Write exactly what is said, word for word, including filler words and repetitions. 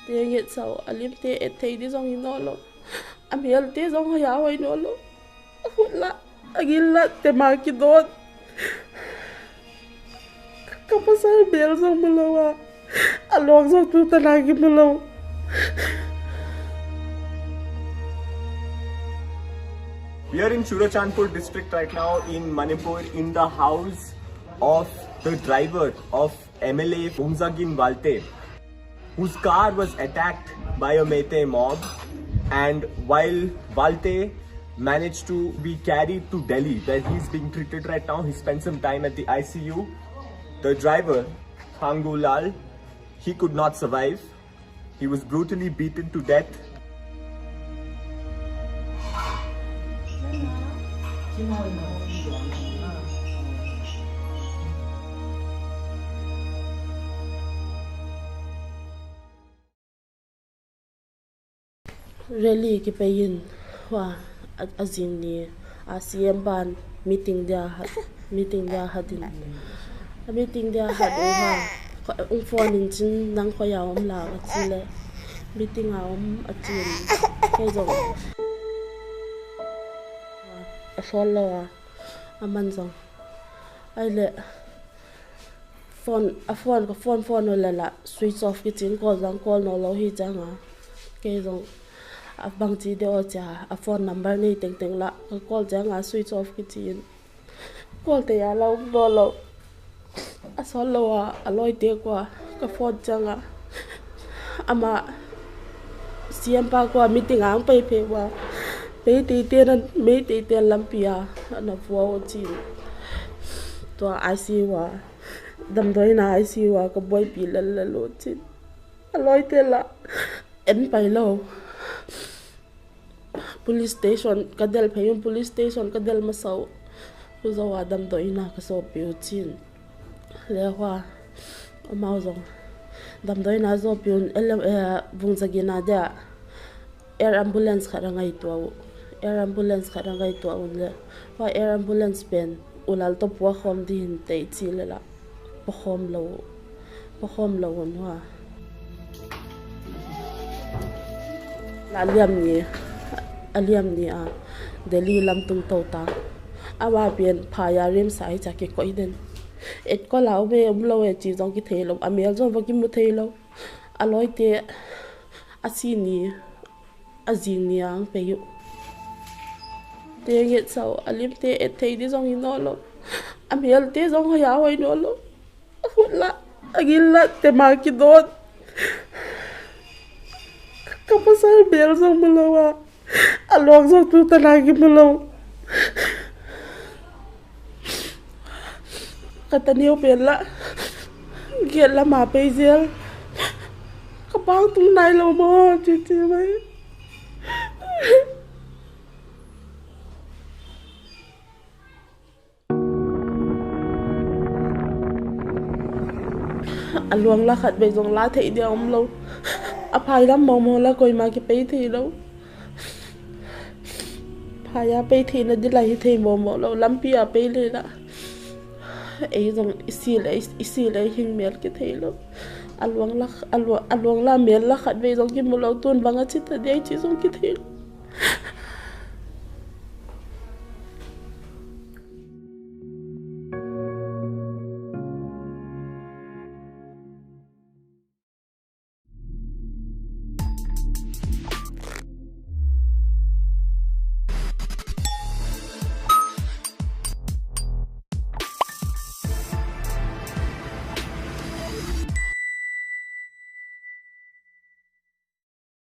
Te nget sau, a lim te et thei di zong hi no lo. A mial te zong hoi a hoi no lo. A hut la, a gil la, te ma ki don. Ka pasal bel zong mu lo a. A lawng zong tu ta na ki mu lo. We are in Churachandpur district right now in Manipur, in the house of the driver of M L A Bungzagin Walte, whose car was attacked by a Meitei mob, and while Walte managed to be carried to Delhi, where he's being treated right now, he spent some time at the I C U. The driver, Thangu Lal, he could not survive. He was brutally beaten to death. Rally kipei in, hua, a, a zing ni, a C M ban meeting dia hat, meeting dia hat in. A meeting dia hat u ha, ko, ung phone in chin nang ko ya om la ka chi le. Meeting a om a chin. Kei zong. A sol lo a, a man zong. Ai le. Phone, a phone, ka phone, phone u le la, switch off kichin, call zong call no lo hi chang a. Kei zong, a bang chi de o cha, a phone number nei teng teng la, ka call chang a, switch off kichin. Call te ya lo, no lo. A sol lo a, a loi te kua, ka phone chang a. Ama, C M pa kua meeting ang pei pei wa. Pei tei te na, mei tei te lampi a, ana vua o chin. Tua I C U a. Damdoina I C U a ka buaipi lel lel u chin. A loi te la en pai lo. Police station ka del phei un, police station ka del masa u. Ku zo a damdoina ka sopi u chin. Le hua, amau zong. Damdoina zopi un, ele, eh, Bungzagin a dia. Air ambulance khat a ngaituah u. Air ambulance khat a ngaituah un le. Hua air ambulance pen u lal to pua khom di hin tei chi le la. Pua khom lo. Pua khom lo un hua. La liam ni. A liam ni a. Delhi lam tung to ta. Awa pen pha ya rim sa hi cha ki koi den. Et ko la u be um lo e chi zong ki thei lo. A mial zong va ki mu thei lo. A loi te. A si ni. A zing ni ang pei u. Te nget sau, a lim te et thei di zong hi no lo. A mial te zong hoi a hoi no lo. A hut la, a gil la, te ma ki don. Ka pasal bel zong mu lo a. A lawng zong tu ta na ki mu lo. Ka ta neo pen la. Giat lama pei zel. Ka pang tung nai lo mo, chi chi mai. A luang la khat bei zong la thei dia um lo. A phai lam mo mo la koima ki pei thei lo. Phai a pei thei na di la hi thei mo mo lo. Lampi a pei le la. Ei zong i si le, i si le hing mel ki thei lo. A luang la, a luang, a luang la mel la khat bei zong ki mu lo tun bang a chi ta dia chi zong ki thei lo.